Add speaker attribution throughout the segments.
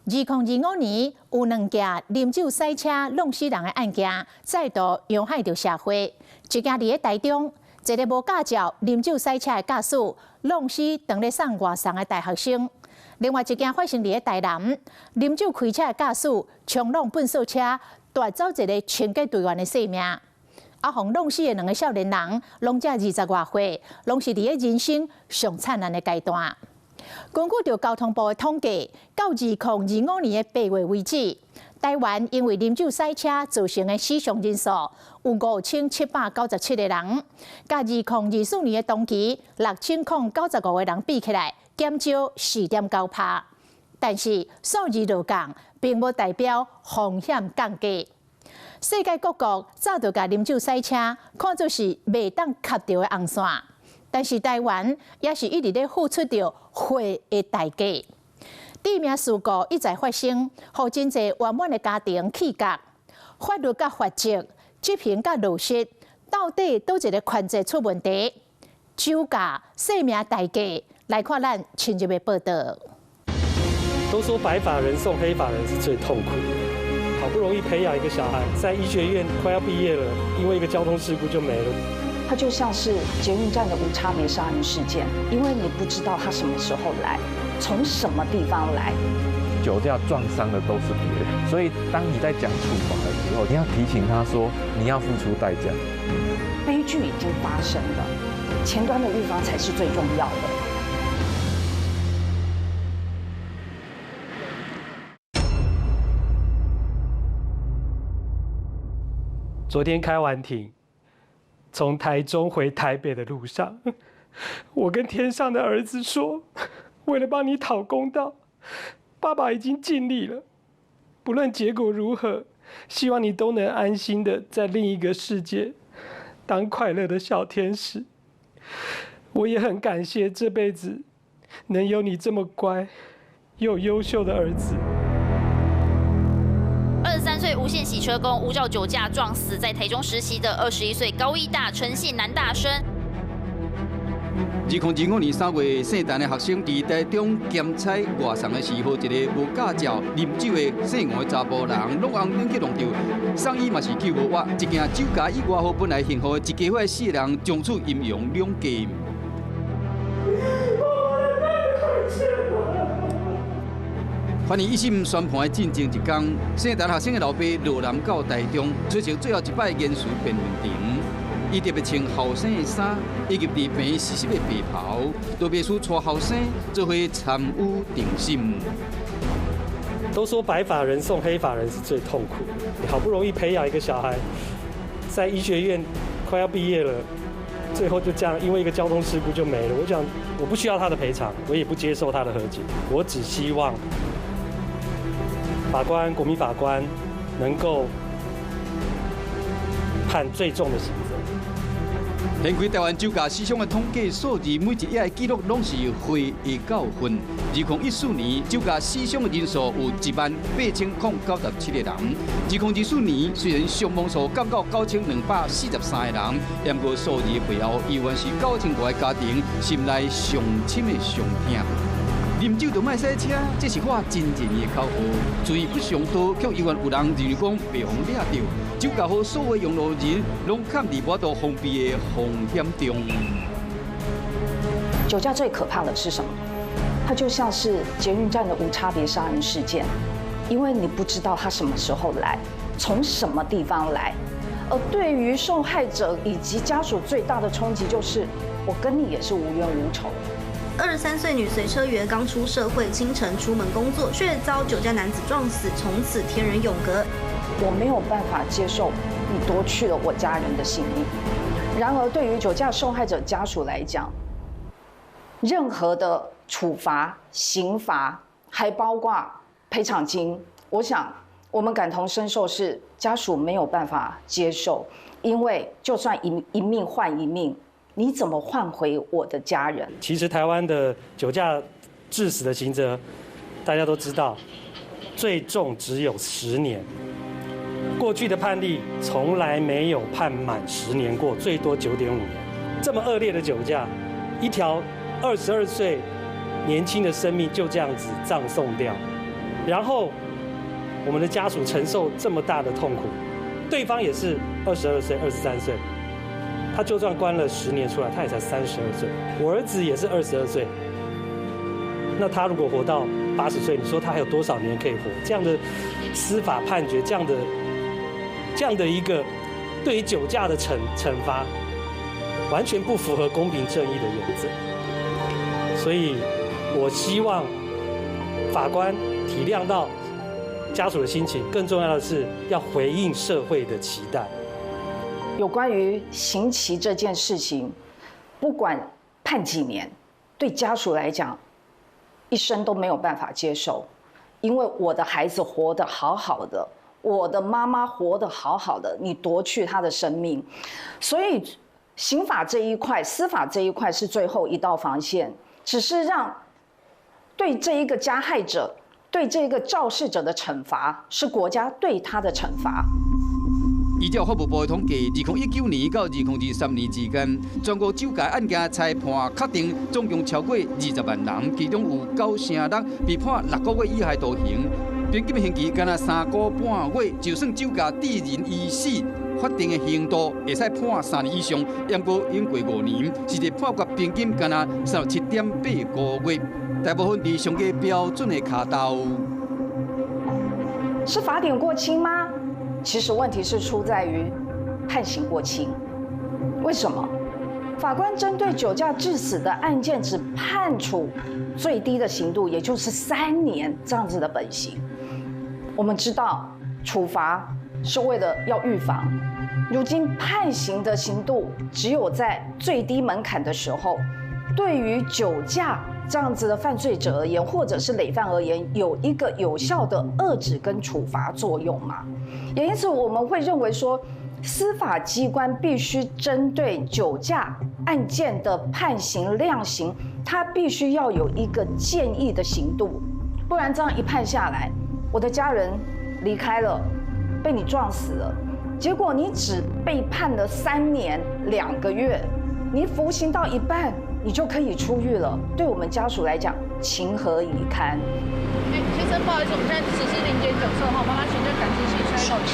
Speaker 1: 2025年有兩件啉酒駛車弄死人的案件，再度傷害著社會。一件佇咧台中，一个無駕照啉酒駛車的駕駛，弄死當咧送外送的大學生；另外一件發生佇咧台南，啉酒開車的駕駛衝撞糞掃車，奪走一个清潔隊員的性命。啊，予弄死的兩个少年人，攏才20外歲，攏是佇咧人生上燦爛的階段。根據著交通部的統計，到2025年的8月為止，台灣因為啉酒駛車造成的死傷人數有5797個人，佮2024年的同期6095個人比起來，減少4.9%。但是數字落降，並無代表風險降低。世界各國早就共啉酒駛車看做是袂當磕著的紅線。但是台灣也是一直咧付出著血的代價，致命事故一再發生，予真濟圓滿的家庭氣割。法律佮法則執行佮落實，到底佗一个環節出問題？酒駕生命代價，來看咱深入的報導。
Speaker 2: 都說白髮人送黑髮人是最痛苦的，好不容易培養一個小孩，在醫學院快要畢業了，因為一個交通事故就沒了。
Speaker 3: 它就像是捷運站的無差別殺人事件，因為你不知道他什麼時候來，從什麼地方來。
Speaker 4: 酒駕撞傷的都是別人，所以當你在講處罰的時候，你要提醒他說你要付出代價。
Speaker 3: 悲劇已經發生了，前端的預防才是最重要的。
Speaker 2: 昨天開完庭，從台中回台北的路上，我跟天上的兒子說：“為了幫你討公道，爸爸已經盡力了。不論結果如何，希望你都能安心的在另一個世界當快樂的小天使。我也很感謝這輩子能有你這麼乖又優秀的兒子。”
Speaker 5: 23歲無線洗車工無照酒駕撞死在台中實習的21歲高醫大陳姓男大生。
Speaker 6: 2025年3月，姓陳的學生佇台中兼差外送的時候，一个無駕照啉酒的姓吳的查埔人，攏紅燈去撞著，送醫嘛是救無活。一件酒駕意外，予本來幸福的一家伙四人，從此陰陽兩隔。法院一審宣判的進前一工，姓陳學生的老爸落南到台中出席最後一擺言詞辯論庭。伊特別穿後生的衫，以及佇病院實習的白袍，都袂輸帶後生做伙參與庭審。
Speaker 2: 都說白髮人送黑髮人是最痛苦的，好不容易培養一個小孩，在醫學院快要畢業了，最後就這樣，因為一個交通事故就沒了。我想，我不需要他的賠償，我也不接受他的和解，我只希望法官、國民法官能夠判最重的刑責。
Speaker 6: 現在台灣酒駕死傷的統計數字，每一頁的記錄攏是血的教訓。2014年酒駕死傷的人數有18097個人。2024年雖然傷亡數降到9243個人，不過數字背後依然是9500個家庭心內上深的傷痛。啉酒就莫駛車，這是我真正的口號。罪不上道，卻猶原有人認為講袂予掠著。酒駕予所有用路人攏崁佇無法度防備的風險中。
Speaker 3: 酒駕最可怕的是什麼？它就像是捷運站的無差別殺人事件，因為你不知道他什麼時候來，從什麼地方來。而對於受害者以及家屬最大的衝擊就是，我跟你也是無冤無仇。
Speaker 7: 23歲女隨車員剛出社會，清晨出門工作，卻遭酒駕男子撞死，從此天人永隔。
Speaker 3: 我沒有辦法接受你奪去了我家人的性命。然而，對於酒駕受害者家屬來講，任何的處罰、刑罰，還包括賠償金，我想我們感同身受，是家屬沒有辦法接受，因為就算一命換一命，你怎麼換回我的家人？
Speaker 2: 其實台灣的酒駕致死的刑責，大家都知道，最重只有10年。過去的判例從來沒有判滿10年過，最多9.5年。這麼惡劣的酒駕，一條22歲年輕的生命就這樣子葬送掉，然后我们的家属承受这么大的痛苦，对方也是22岁、23岁，他就算关了10年出来，他也才32岁。我儿子也是二十二岁，那他如果活到80岁，你说他还有多少年可以活？这样的司法判决，这样的一个对于酒驾的惩罚，完全不符合公平正义的原则。所以，我希望法官体谅到家属的心情，更重要的是要回应社会的期待。
Speaker 3: 有关于刑期这件事情，不管判几年，对家属来讲，一生都没有办法接受，因为我的孩子活得好好的，我的妈妈活得好好的，你夺去他的生命，所以刑法这一块、司法这一块是最后一道防线，只是让对这一个加害者、对这个肇事者的惩罚，是国家对他的惩罚。
Speaker 6: 依照法务部的统计，2019年到2023年之间，全国酒驾案件裁判确定总共超过20万人，其中有9成6被判6个月以下徒刑，平均刑期干焦3个半月。就算酒驾致人于死，法定的刑度会使判3年以上，毋过用过5年，实际判决平均干焦37.8个月，大部分伫上低标准的跤头。
Speaker 3: 是法典过轻吗？其实问题是出在于判刑过轻。为什么？法官针对酒驾致死的案件只判处最低的刑度，也就是三年这样子的本刑。我们知道处罚是为了要预防，如今判刑的刑度只有在最低门槛的时候，对于酒驾这样子的犯罪者而言，或者是累犯而言，有一个有效的遏止跟处罚作用吗？也因此，我们会认为说，司法机关必须针对酒驾案件的判刑量刑，它必须要有一个建议的刑度，不然这样一判下来，我的家人离开了，被你撞死了，结果你只被判了3年2个月，你服刑到一半，你就可以出狱了，对我们家属来讲，情何以堪？
Speaker 8: 先生，不好意思，我们现在实施临检酒测哈，麻烦请就感知器吹一口气。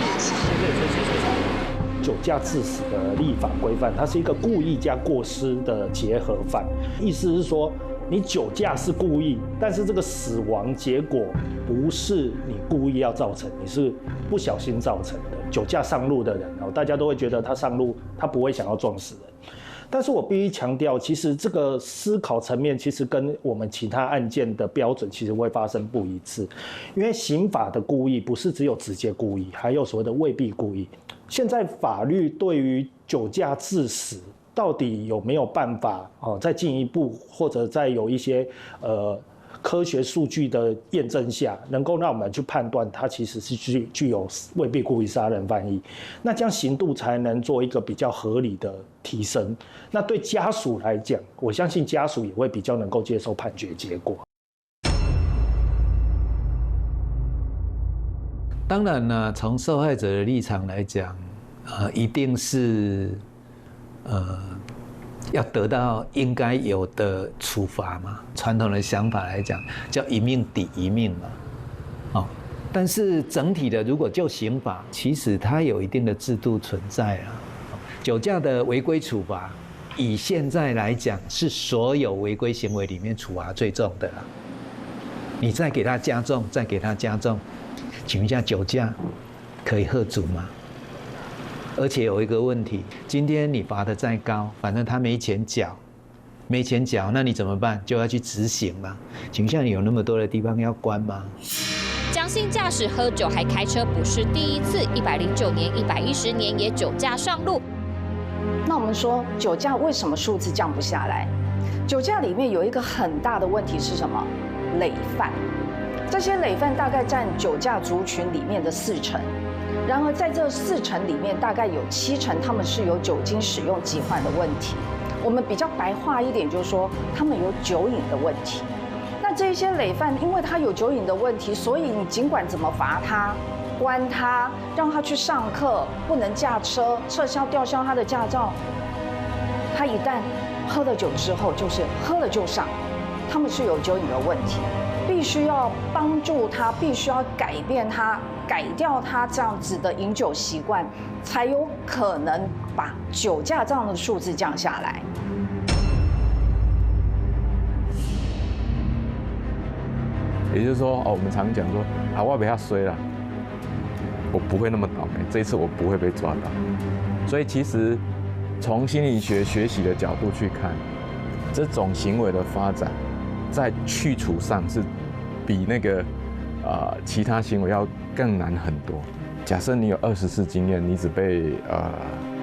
Speaker 9: 酒驾致死的立法规范，它是一个故意加过失的结合犯，意思是说，你酒驾是故意，但是这个死亡结果不是你故意要造成，你是不小心造成的。酒驾上路的人哦，大家都会觉得他上路，他不会想要撞死人。但是我必须强调，其实这个思考层面其实跟我们其他案件的标准其实会发生不一致，因为刑法的故意不是只有直接故意，还有所谓的未必故意。现在法律对于酒驾致死到底有没有办法哦，再进一步或者再有一些科学数据的验证下，能够让我们去判断它其实是具有未必故意杀人犯意，那这样刑度才能做一个比较合理的提升。那对家属来讲，我相信家属也会比较能够接受判决结果。
Speaker 10: 当然呢，从受害者的立场来讲，一定是要得到应该有的处罚嘛。传统的想法来讲，叫一命抵一命嘛，哦，但是整体的，如果就刑法，其实它有一定的制度存在啊。酒驾的违规处罚，以现在来讲，是所有违规行为里面处罚最重的了。你再给他加重，再给他加重，请问一下，酒驾可以吓阻吗？而且有一个问题，今天你罚的再高，反正他没钱缴，没钱缴，那你怎么办？就要去执行嘛。请问你有那么多的地方要关吗？
Speaker 5: 蒋姓驾驶喝酒还开车不是第一次，109年、110年也酒驾上路。
Speaker 3: 那我们说酒驾为什么数字降不下来？酒驾里面有一个很大的问题是什么？累犯。这些累犯大概占酒驾族群里面的四成。然而，在这四成里面，大概有7成他们是有酒精使用疾患的问题。我们比较白话一点，就是说他们有酒瘾的问题。那这些累犯，因为他有酒瘾的问题，所以你尽管怎么罚他、关他、让他去上课、不能驾车、撤销、吊销他的驾照，他一旦喝了酒之后，就是喝了就上，他们是有酒瘾的问题。必须要帮助他，必须要改变他，改掉他这样子的饮酒习惯，才有可能把酒驾这样的数字降下来。
Speaker 4: 也就是说，哦，我们常讲说，啊，我袂遐衰啦，我不会那么倒霉，这一次我不会被抓到。所以其实从心理学学习的角度去看，这种行为的发展，在去除上是比那个其他行为要更难很多。假设你有20次经验，你只被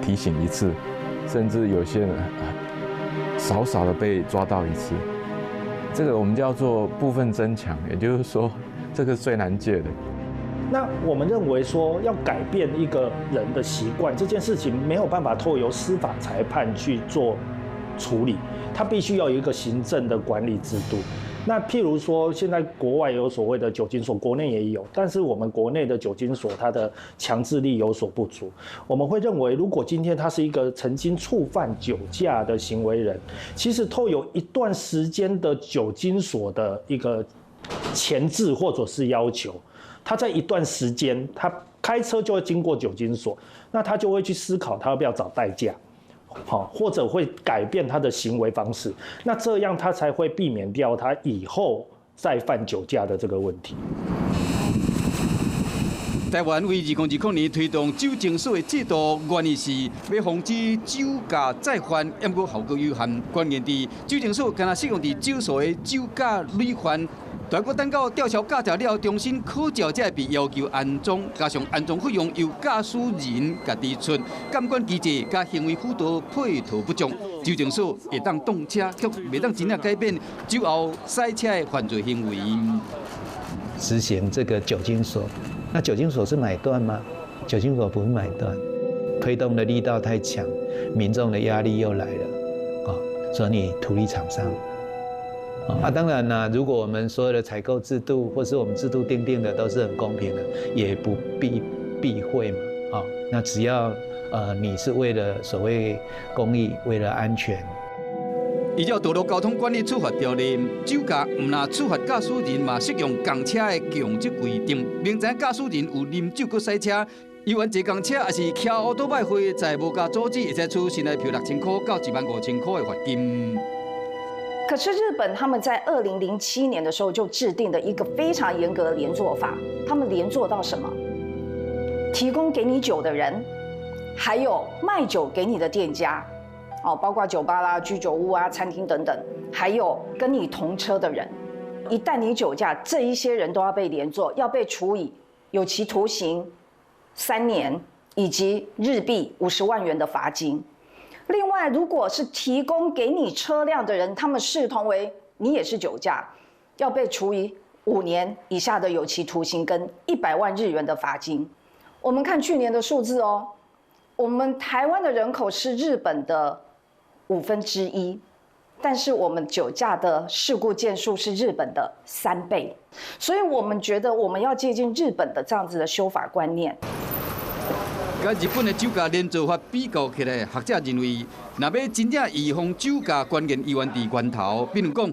Speaker 4: 提醒一次，甚至有些人少少的被抓到一次，这个我们叫做部分增强，也就是说，这个是最难戒的。
Speaker 9: 那我们认为说，要改变一个人的习惯这件事情，没有办法透由司法裁判去做处理，它必须要有一个行政的管理制度。那譬如说，现在国外有所谓的酒精所，国内也有，但是我们国内的酒精所它的强制力有所不足。我们会认为，如果今天他是一个曾经触犯酒驾的行为人，其实透有一段时间的酒精所的一个前置或者是要求，他在一段时间他开车就会经过酒精所，那他就会去思考他要不要找代驾。好，或者会改变他的行为方式，那这样他才会避免掉他以后再犯酒驾的这个问题。
Speaker 6: 台湾为2020年推动酒精所的制度，原意是欲防止酒驾再犯，毋过效果有限。关键伫酒精所，敢若适用伫少数的酒驾累犯。大国等到吊销驾照了后，重新考照才会被要求安装，加上安装费用由驾驶人家己出，监管机制佮行为辅导配套不足，酒精所会当挡车，却袂当真正改变酒后驶车的犯罪行为。
Speaker 10: 执行这个酒精锁，那酒精锁是买断吗？酒精锁不是买断，推动的力道太强，民众的压力又来了，啊，所以你图利厂商。啊，当然啦，如果我们所有的采购制度或是我们制度订定的都是很公平的，也不必避讳嘛，啊，那只要你是为了所谓公益，为了安全。
Speaker 6: 依照道路交通管理处罚条例，酒驾毋但处罚驾驶人，嘛适用共车的强制规定。明知驾驶人有啉酒阁驶车，犹原坐公车抑是骑乌托邦货，在无加阻止，会使处新台票6000块到15000块的罚金。
Speaker 3: 可是日本他们在2007年的时候就制定了一个非常严格的连坐法，他们连坐到什么？提供给你酒的人，还有卖酒给你的店家，哦，包括酒吧啦、居酒屋啊、餐厅等等，还有跟你同车的人，一旦你酒驾，这一些人都要被连坐，要被处以有期徒刑3年以及日币50万元的罚金。另外，如果是提供给你车辆的人，他们视同为你也是酒驾，要被处以5年以下的有期徒刑跟100万日元的罚金。我们看去年的数字哦，我们台湾的人口是日本的1/5，但是我们酒驾的事故件数是日本的3倍，所以我们觉得我们要借鉴日本的这样子的修法观念。
Speaker 6: 佮日本的酒驾连坐法比较起来，学者认为，若欲真正预防酒驾，关键犹原伫源头。比如讲，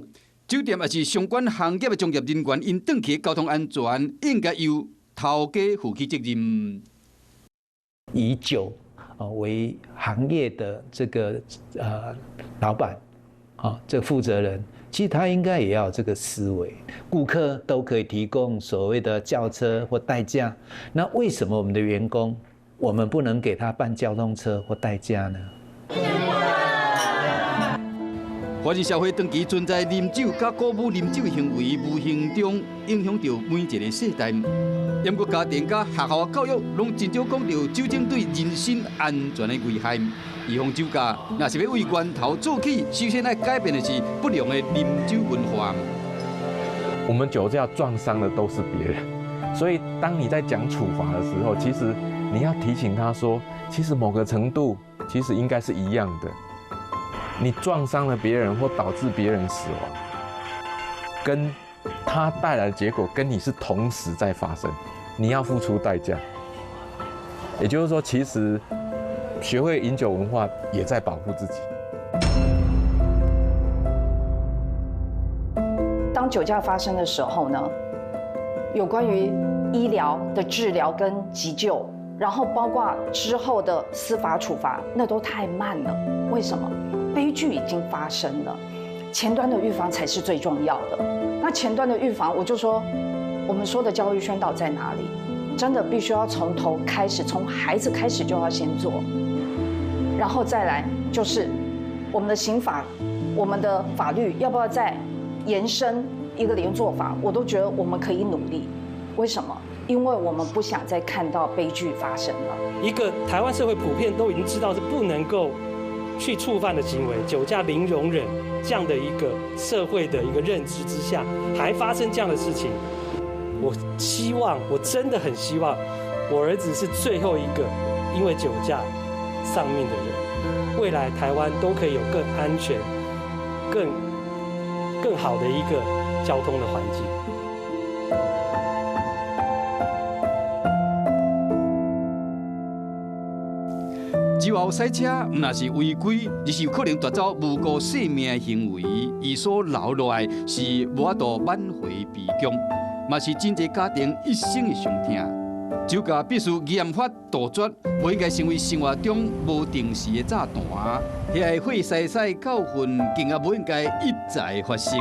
Speaker 6: 酒店抑是相关行业的从业人员，𪜶转去交通安全，应该由头家负起责任。
Speaker 10: 以酒为行业的这个老板，啊，这负责人，其实他应该也要有这个思维。顾客都可以提供所谓的轿车或代驾，那为什么我们的员工，我们不能给他办交通车或代驾呢？
Speaker 6: 华人社会长期存在啉酒佮鼓舞啉酒的行为，无形中影响著每一个世代。不过家庭佮学校教育，拢真少讲著酒精对人身安全的危害。预防酒驾，若是欲为源头做起，首先爱改变的是不良的啉酒文化。
Speaker 4: 我们酒驾撞伤的都是别人，所以当你在讲处罚的时候，其实你要提醒他说，其实某个程度其实应该是一样的。你撞伤了别人或导致别人死亡，跟他带来的结果跟你是同时在发生，你要付出代价。也就是说，其实学会饮酒文化也在保护自己。
Speaker 3: 当酒駕發生的時候呢，有關於醫療的治療跟急救，然後包括之後的司法處罰，那都太慢了。為什麼？悲劇已經發生了，前端的預防才是最重要的。那前端的預防，我就說，我們說的教育宣導在哪裡？真的必須要從頭開始，從孩子開始就要先做，然後再來就是我們的刑法、我們的法律要不要再延伸一個連坐法？我都覺得我們可以努力。為什麼？因為我們不想再看到悲劇發生了。
Speaker 2: 一個台灣社會普遍都已經知道是不能夠去觸犯的行為，酒駕零容忍這樣的一個社會的一個認知之下，還發生這樣的事情，我希望，我真的很希望，我兒子是最後一個因為酒駕喪命的人。未來台灣都可以有更安全、更好的一個交通的環境。
Speaker 6: 酒後駛車，毋但是違規，而是有可能奪走無辜性命的行為。伊所留落來是無法度挽回悲劇，嘛是真濟家庭一生的傷痛。酒駕必須嚴法杜絕，無應該成為生活中無定時的炸彈。遐个血腥腥教訓，更加無應該一再發生。